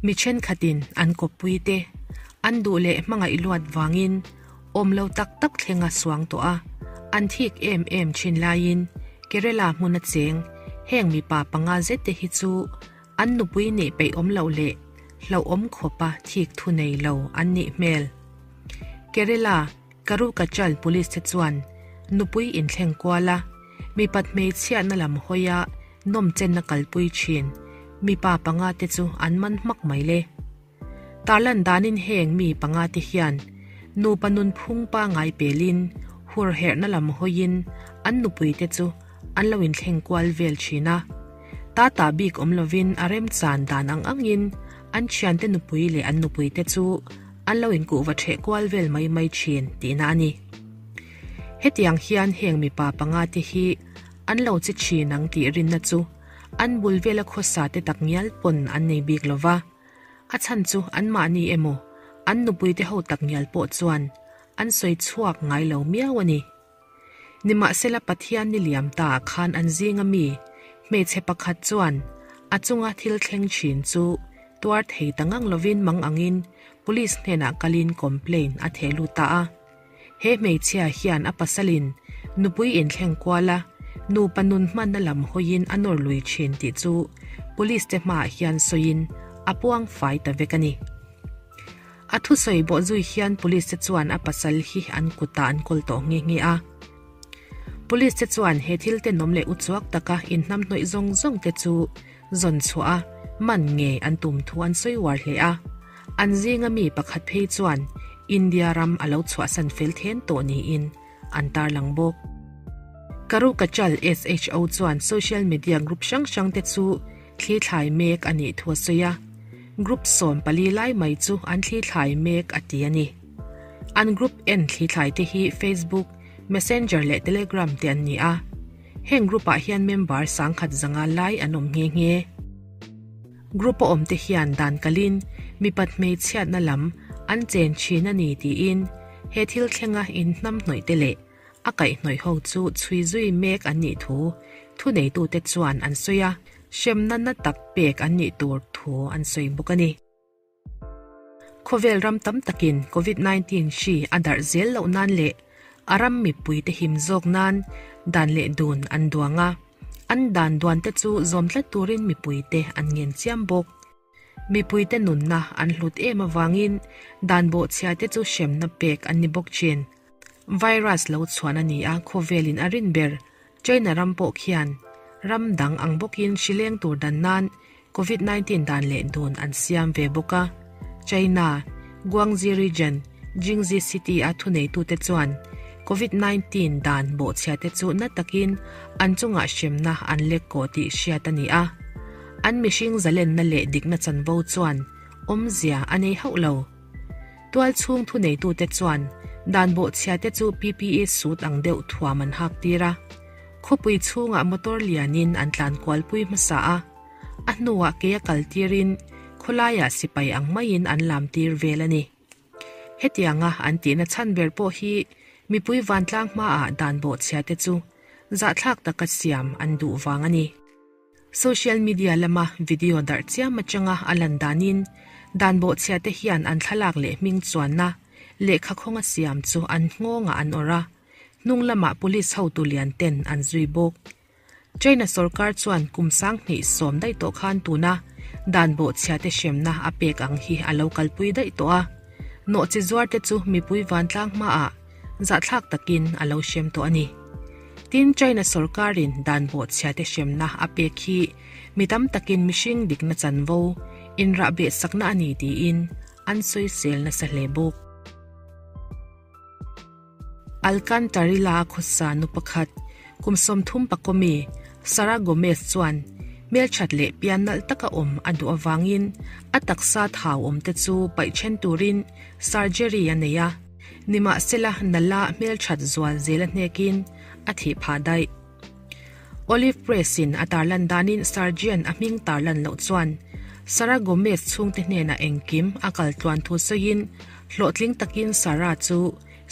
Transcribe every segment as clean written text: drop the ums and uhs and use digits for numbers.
Mi thenkhatin an kawppuite an duh leh hmangaih luat vangin awm lo tak tak thlenga suang tawh a, an thik em em thin laiin Kerala hmuna cheng heng mipa panga zette hi chu an nupui neih peih awm loh leh hlauhawm khawpa thik thu nei lo an nih hmel. Kerala Karukachal Police te chuan nupui inthleng kual a, mipat hmeichhiatna lam hawia nawmchenna kalpui thin mipa panga te chu an man hmak mai le. Tarlan danin heng mi panga te hian nupa nunphung pangai pelin hur herhna lam hawiin an nupui te chu an lo inthleng kual vel thin a. Tata bik awm lovin a remchan dan ang angin an thiante nupui leh an nupui te chu an lo inkuhva ṭheh kual vel mai mai ṭhin tihna a ni. Hetiang hian heng mipa panga te hi an lo che ṭhin ang tih rinna chu an bul vela khawsa te takngial pawn an nei bik lo va, a chhan chu anmahni emaw an nupui te ho takngial pawh chuan an sawi chhuak ngai lo miau a ni. Nimahsela Pathian ni liam ta ah khan an zinga mi hmeichhe pakhat chuan a chunga thil thleng thin chu tuar thei ta ngang lovin mang angin Police hnenah kalin complaint a theh lut ta a. He hmeichhia hian a pasalin nupui inthleng kual a, nupa nun hmanna lam hawiin a nawr lui thin tih chu Police te hmaah hian sawiin a puang fai ta vek a ni. A thusawi bawh zui hian Police te chuan a pasal hi an kutah an kawl tawh nghe nghe a. Police te chuan he thil tenawm leh uchuak taka inhnamhnawih zawng zawng te chu zawn chhuah a, man ngei an tum thu an sawi uar hle a. An zinga mi pakhat phei chuan India ram a lo chhuahsan fel then tawh niin an tarlang bawk. Karukachal SHO chuan social media group hrang hrang te chu thli thlai mek a nih thu a sawi a, group 14 lai mai chu an thli thlai mek a ti a ni. An group en thli thlai te hi Facebook, Messenger leh Telegram te an ni a, heng group ah hian member 1500 lai an awm nghe nghe. Group a awm te hian dan kalin mipat hmeichhiatna lam an chen thin a ni tiin he thil thlenga inhnamhnawih te leh a kaihhnawih ho chu chhui zui mek an nih thu thuneitute chuan an sawi a, hremna na tak pek an nih tur thu an sawi bawk a ni. Khawvel ram tam takin Covid 19 hri a darh zel loh nan leh a ram mipuite him zawk nan dan leh dun an duang a, an dan duante chu zawm tlat turin mipuite an ngen chiam bawk. Mipuite nunna an hlut em avangin dan bawhchhiate chu hremna pek an ni bawk thin. Virus lo chhuan a ni a, khawvelin a rin ber. China ram pawh khian ram dang ang bawkin hri leng tur dan nan Covid 19 dan leh dun an siam ve bawk a. China, Guangxi Region, Jingxi City a thuneitute chuan Covid 19 dan bawhchhiate chu na takin an chungah hremna an lek kawh tih hriat a ni a. An mihring zalenna leh dikna chanvo chuan awmzia a nei hauh lo. Tual chhung thuneitute chuan dan bawhchhiate chu PPE suit ang deuh thuam an hak tir a. Khawpui chhungah motor lianin an tlan kualpui hmasa a, a hnuah keia kal tirin khawlaiah sipai ang maiin an lam tir vel a ni. Hetianga an tihna chhan ber pawh hi mipui vantlang hmaah dan bawhchhiate chu zahthlak taka siam an duh vang a ni. Social media lama video darh chiam atanga a lan danin dan bawhchhiate hian an thlalak leh hming chuanna lehkha khawnga siam chu an nghawngah an awrh a, hnung lamah police hotu lian ten an zui bawk. China sorkar chuan kum 2010 daih tawh khan tuna dan bawhchhiate hremna a pek ang hi a lo kalpui daih tawh a, nawhchi zuarte chu mipui vantlang hmaah zahthlak takin a lo hrem tawh a ni. Tin, China sorkarin dan bawhchhiate hremna a pek hi mi tam takin mihring dikna chanvo inrahbeh sakna a ni tiin an sawisel nasa hle bawk. Alcantarilla a khawsa nu pakhat, kum 30 pakawmi Sara Gomez chuan hmelthat leh pian nalh taka awm a duh avangin a taksa thau awmte chu paih then turin surgery a nei a. Nimahsela nala hmelthat zual zel a hnekin a thih phah daih. Olive Press in a tarlan danin Surgeon a hming tarlan loh chuan Sara Gomez chhungte hnenah engkim a kal tluan thu sawiin hlawhtling takin Sara chu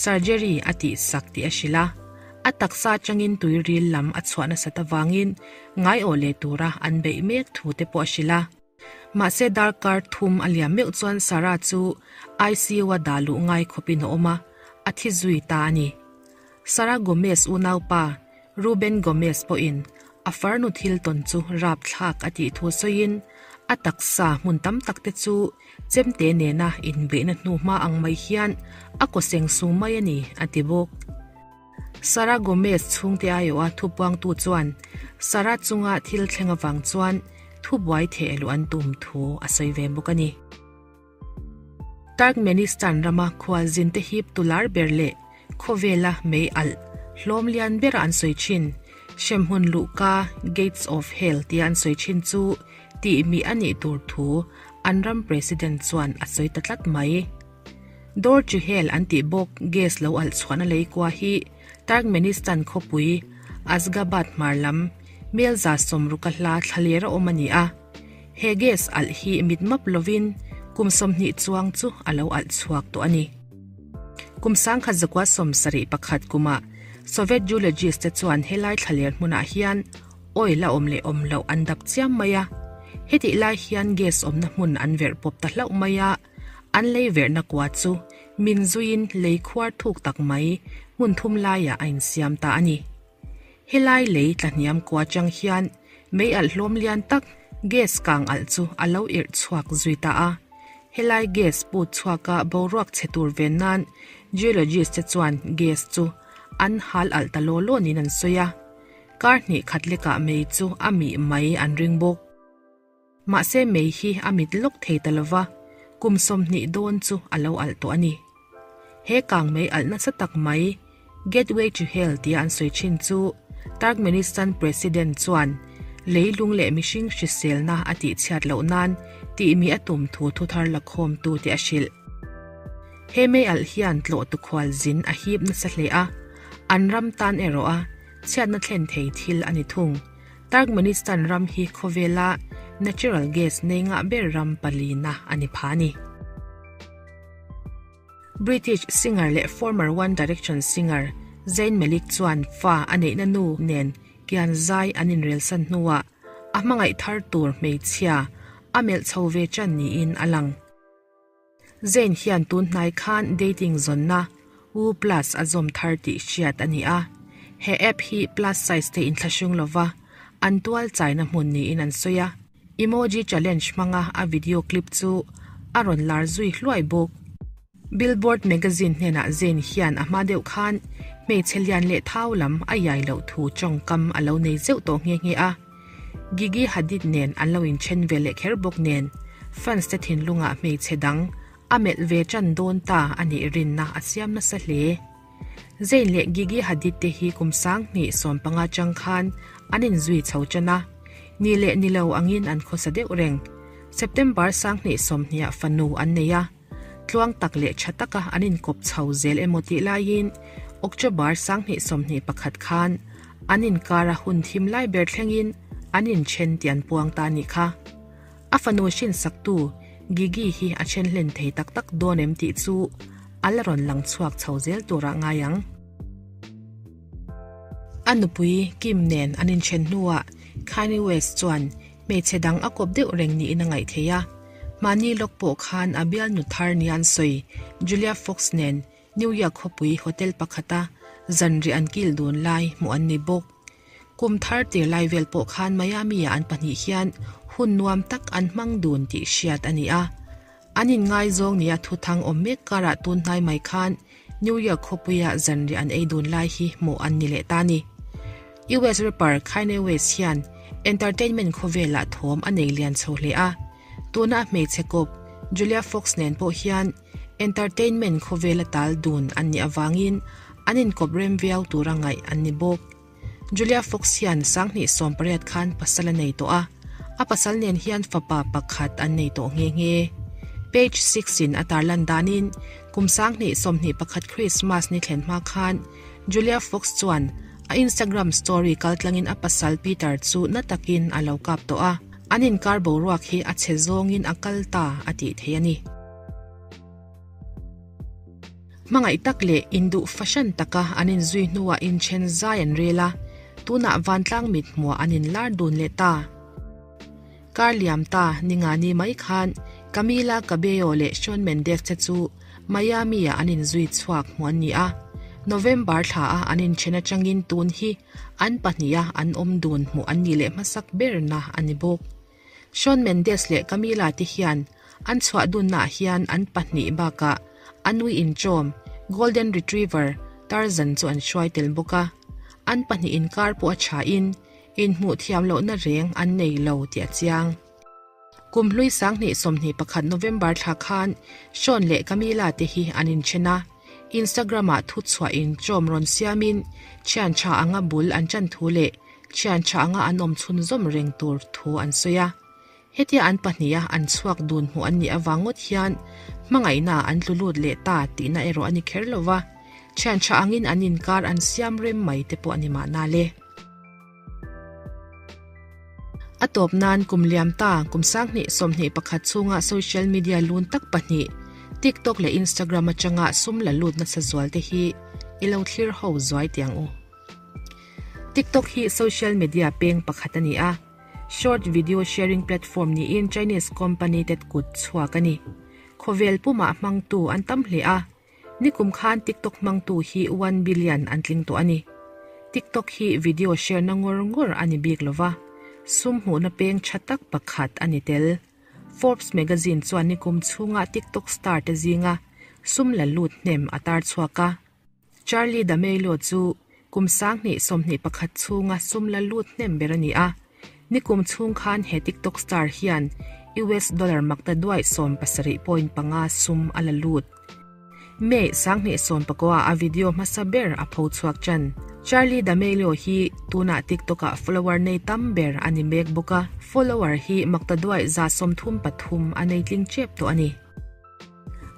surgery a tihsak tih a hrilh a. A taksa atangin tuiril lam a chhuah nasat avangin ngaiawh leh tura an beih mek thu te pawh a hrilh a. Mahse darkar thum a liam meuh chuan Sarah chu ICU-a dah luh ngai khawpin a awm a, a thi zui ta a ni. Sarah Gomez unaupa Ruben Gomez pawhin a farnu thil tawn chu rapthlak a tih thu sawiin a taksa hmun tam tak te chu chemte nena inbeihna hnu hma ang mai hian a kaw seng sung mai a ni, a ti bawk. Sarah Gomez chhungte aiawha thupuangtu chuan Sarah chunga thil thleng avang chuan thubuai theh luh an tum thu a sawi ve bawk a ni. Turkmenistan rama khualzinte hip tu lar ber leh khawvela mei alh hlawm lian bera an sawi thin hremhmun luhka Gates of Hell tia an sawi thin chu tihmih a nih tur thu an ram President chuan a sawi ta tlat mai. Door to Hell an tih bawk gas lo alh chhuahna leikua hi Turkmenistan khawpui Ashgabat hmar lam Melza sawmruka hla thlaler a awm a ni a. He gas alh hi mit map lovin kum 20 chuang chu a lo alh chhuak tawh a ni. Kum 1971 kumah Soviet geologist te chuan helai thlaler hmunah hian oil a awm leh awm loh an dap chiam mai a. Hetih lai hian gas awmna hmun an verh pawp ta hlauh mai a, an lei verhna kua chu min zuiin lei khuar thuk tak mai hmun thum laiah a insiam ta a ni. Helai lei tlahniam kua chang hian mei alh hlawm lian tak gas kang alh chu a lo irh chhuak zui ta a. Helai gas put chhuaka boruak chhe tur ven nan geologist te chuan gas chu an hal alh ta law law niin an sawi a. Kar hnih khat lekah mei chu a mih mai an ring bawk. Mahse mei hi a mit lawk thei ta lova, kum 20 dawn chu a lo alh tawh a ni. He kang mei alh nasa tak mai Gateway to Hell tia an sawi thin chu Turkmenistan President chuan leilung leh mihring hriselna a tihchhiat loh nan tihmi a tum thu thuthar lakhawmtu te a hrilh. He mei alh hian tlawh tukhual zin a hip nasa hle a, an ram tan erawh a chhiatna thlen thei thil a ni thung. Turkmenistan ram hi khawvela natural gas nei ngah ber ram palina a ni pha a ni. British singer leh former One Direction singer Zayn Malik chuan fa a neihna nu nen kian zai an inrelsan hnuah a hmangaih thar tur hmeichhia a melh chho ve chan niin a lang. Zayn hian tun hnai khan dating zawnna Woo Plus a zawm thar tih hriat a ni a. He app hi plus size te inthlahrung lova an tual chaina hmun niin an sawi a. Emoji challenge hmanga a video clip chu a rawn lar zui hluai bawk. Billboard magazine hnenah Zayn hian a hma deuh khan hmeichhe lian leh thau lam a iai loh thu tawngkam a lo nei zeuh tawh nghe nghe a. Gigi Hadid nen an lo inthen ve leh kher bawk nen fans te thinlungah hmeichhe dang a melh ve tan dawn ta a nih rinna a siam nasa hle. Zayn leh Gigi Hadid te hi kum 2015 chang khan an inzui chho tan a, ni leh ni lo angin an khawsa deuh reng. September 2020 ah fanu an nei a, tluang tak leh tha taka an inkawp chho zel emaw tih laiin October 2021 khan an inkara hun thim lai ber thlengin an inthen tih an puang ta a nih kha. A fanu hrinsaktu Gigi hi a then hlen thei tak tak dawn em tih chu a la rawn lang chhuak chho zel turah ngai ang. A nupui Kim nen an inthen hnuah Kanye West chuan hmeichhe dang a kawp deuh reng niin a ngaih thei a. Mahni lawk pawh khan a bialnu thar nia an sawi Julia Fox nen New York khawpui hotel pakhata zanriah an kil dun lai hmuh an ni bawk. Kum thar tir lai vel pawh khan Miami-ah an pahnih hian hun nuam tak an hmang dun tih hriat a ni a. An inngaizawng nia thuthang awm mek karah tun hnai mai khan New York khawpuia zanriah an ei dun lai hi hmuh an ni leh ta a ni. US rapper Kanye West hian entertainment khawvelah thawm a nei lian chho hle a. Tuna a hmeichhe kawp Julia Fox nen pawh hian entertainment khawvela tal dun an nih avangin an inkawp rem viau tura ngaih an ni bawk. Julia Fox hian 2018 khan pasal a nei tawh a, a pasal nen hian fapa pakhat an nei tawh nghe nghe. Page Six in a tarlan danin kum 2021 Christmas ni thlen hma khan Julia Fox chuan a Instagram story kaltlangin a pasal Peter chu na takin a lo kap tawh a, an inkar boruak hi a chhe zawngin a kal ta a tih thei a ni. Hmangaih tak leh induh fahran taka an inzui hnuah inthen zai an rel a, tunah vantlang mit hmuah an inlar dun leh ta. Kar liam ta Ningani mai khan Camila Cabello leh Shawn Mendes te chu Miami-ah an inzui chhuak hmuh an ni a, November thla-a an inthen atangin tun hi an pahniha an awm dun hmuh an nih leh hmasak berna a ni bawk. Shawn Mendes leh Camila te hian an chhuah dunnaah hian an pahnih bakah an ui inchawm Golden Retriever Tarzan chu an hruai tel bawk a, an pahnih inkar pawh a thain inhmuh thiam lohna reng an nei lo tih a chiang. Kum hlui 2021 November thla khan Shawn leh Camila te hi an inthen a, Instagram-ah thu chhuah inchawm rawn siamin thian tha anga bul an chan thu leh thian tha anga an awm chhunzawm reng tur thu an sawi a. Hetia an pahniha an chhuak dun hmuh an nih avang ngawt hian hmangaihna an tlu lut leh ta tihna erawh a ni kher lo va, thian tha angin an inkar an siam rem mai te pawh a ni mahna le. A tawp nan kum liam ta kum 2021 chhunga social media lun tak pahnih TikTok leh Instagram atanga sum la lut nasa zual te hi i lo thlir ho zuai teh ang u. TikTok hi social media peng pakhat a ni a, short video sharing platform niin Chinese company te kut chhuak a ni. Khawvel pumah hmangtu an tam hle a, Nikum khan TikTok hmangtu hi one billion an tling tawh a ni. TikTok hi video share na ngawr ngawr a ni bik lova, sum hmuhna peng tha tak pakhat a ni tel. Forbes magazine chuan nikum chhunga TikTok star te zinga sum la lut hnem a tar chhuak a. Charli D'Amelio chu kum 2021 chhunga sum la lut hnem ber a ni a. Nikum chhung khan he TikTok star hian US dollar makta duai 17.5 sum a la lut. May 2019 a video hmasa ber a pho chhuak chan. Charli D'Amelio hi tunah TikTok-ah follower nei tam ber a ni mek bawk a, follower hi makta duai 33 a nei tling tep tawh a ni.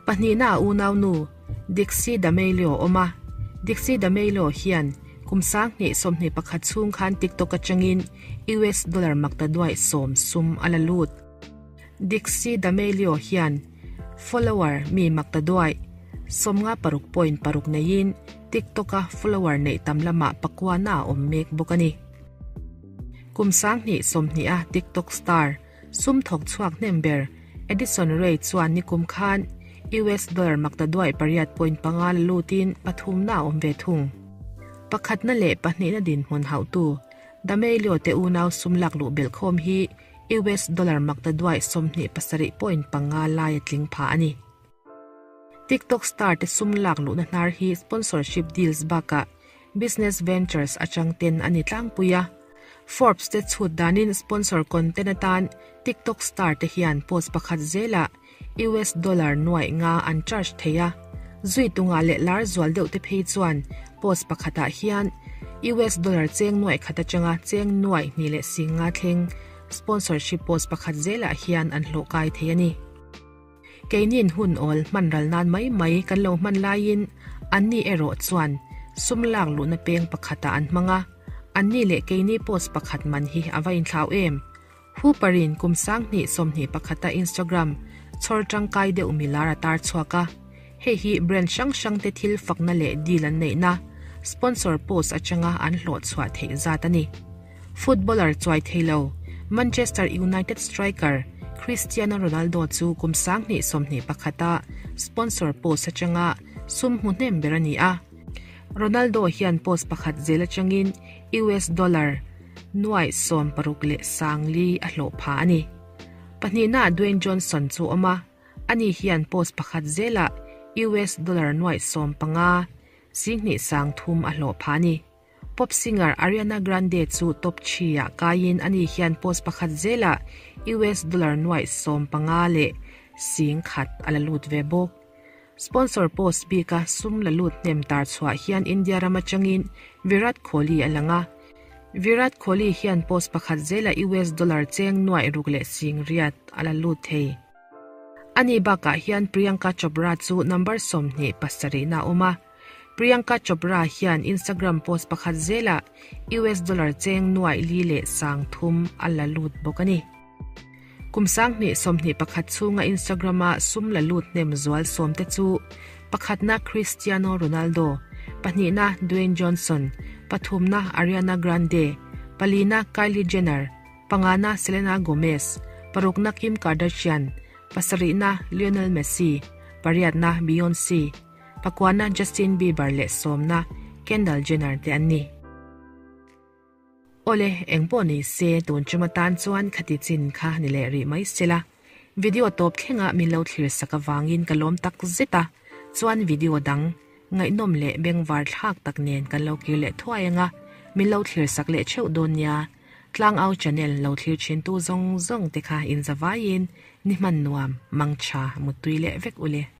Pahnihna a unaunu Dixie D'Amelio awm a, Dixie D'Amelio hian kum 2021 chhung khan TikTok atangin US dollar makta duai 10 sum a la lut. Dixie D'Amelio hian follower mi makta duai 56.6 neiin TikTok-a follower nei tam lamah pakua na a awm mek bawk a ni. Kum 2020 a TikTok star sum thawk chhuak hnem ber Addison Rae chuan nikum khan US dollar makta duai 8.5 la lutin pathum na a awm ve thung. Pakhatna leh pahnihna dinhmun hauhtu D'Amelio te unau sum lak luh belh khawm hi US dollar makta duai 27.5 lai a tling pha a ni. TikTok star te sum lak luhna hnar hi sponsorship deals bakah business ventures atang ten a ni tlangpui a. Forbes te chhut danin sponsor content atan TikTok star te hian post pakhat zelah US dollar nuai nga an charge thei a. Zui tunga leh lar zual deuh te phei chuan post pakhatah hian US dollar cheng nuai khat atanga cheng nuai hnih leh sing nga thleng sponsorship post pakhat zelah hian an hlawh kai thei a ni. Keinin hun awl hman ral nan mai mai kan lo hman laiin anni erawh chuan sum lak luhna peng pakhatah an hmang a, anni leh keini post pakhat man hi a va inthlau em. Hooper-in kum 2021 a Instagram chhawr tangkai deuh milar a tar chhuak a, hei hi brand hrang hrang te thil fakna leh deal an neihna sponsor post atanga an hlawh chhuah theih zat a ni. Footballer chuai thei lo Manchester United striker Cristiano Ronaldo chu kum 2021 a sponsor post atanga sum hmu hnem ber a ni a. Ronaldo hian post pakhat zel atangin US dollar nuai 60 leh sangli a hlawh pha a ni. Pahnihna Dwayne Johnson chu awm a, ani hian post pakhat zelah US dollar nuai 15 singhnih sang thum a hlawh pha a ni. Pop singer Ariana Grande chu top 3 ah kaiin ani hian post pakhat zelah US dollar nuai 15 leh sing khat a la lut ve bawk. Sponsor post bika sum la lut hnem tar chhuah hian India ram atangin Virat Kohli a lang a. Virat Kohli hian post pakhat zela US dollar cheng nuai ruk leh sing riat a la lut thei. Ani bakah hian Priyanka Chopra chu number 27 na awm a. Priyanka Chopra hian Instagram post pakhat zela US dollar cheng nuai li leh sang thum a la lut bawk a ni. Kum 2021 chhunga Instagram-a sum la lut hnem zual sawm te chu pakhatna Cristiano Ronaldo, pahnihna Dwayne Johnson, pathumna Ariana Grande, palina Kylie Jenner, Pangana Selena Gomez, parukna Kim Kardashian, pasarihna Lionel Messi, pariatna Beyonce, pakuana Justin Bieber leh sawmna Kendall Jenner te an ni. Awle, engpawh ni se tun tum atan chuan khati chin kha ni leh rih mai sela. Video tawp thlengah min lo thlir sak avangin ka lawm tak zet a, chuan video dang ngaihnawm leh bengvar thlak tak nen kan lo kir leh thuai anga min lo thlir sak leh theuh dawn nia. Tlangau channel lo thlir thintu zawng zawng te kha inzavaiin ni hman nuam, mangtha, muttui leh vek ule.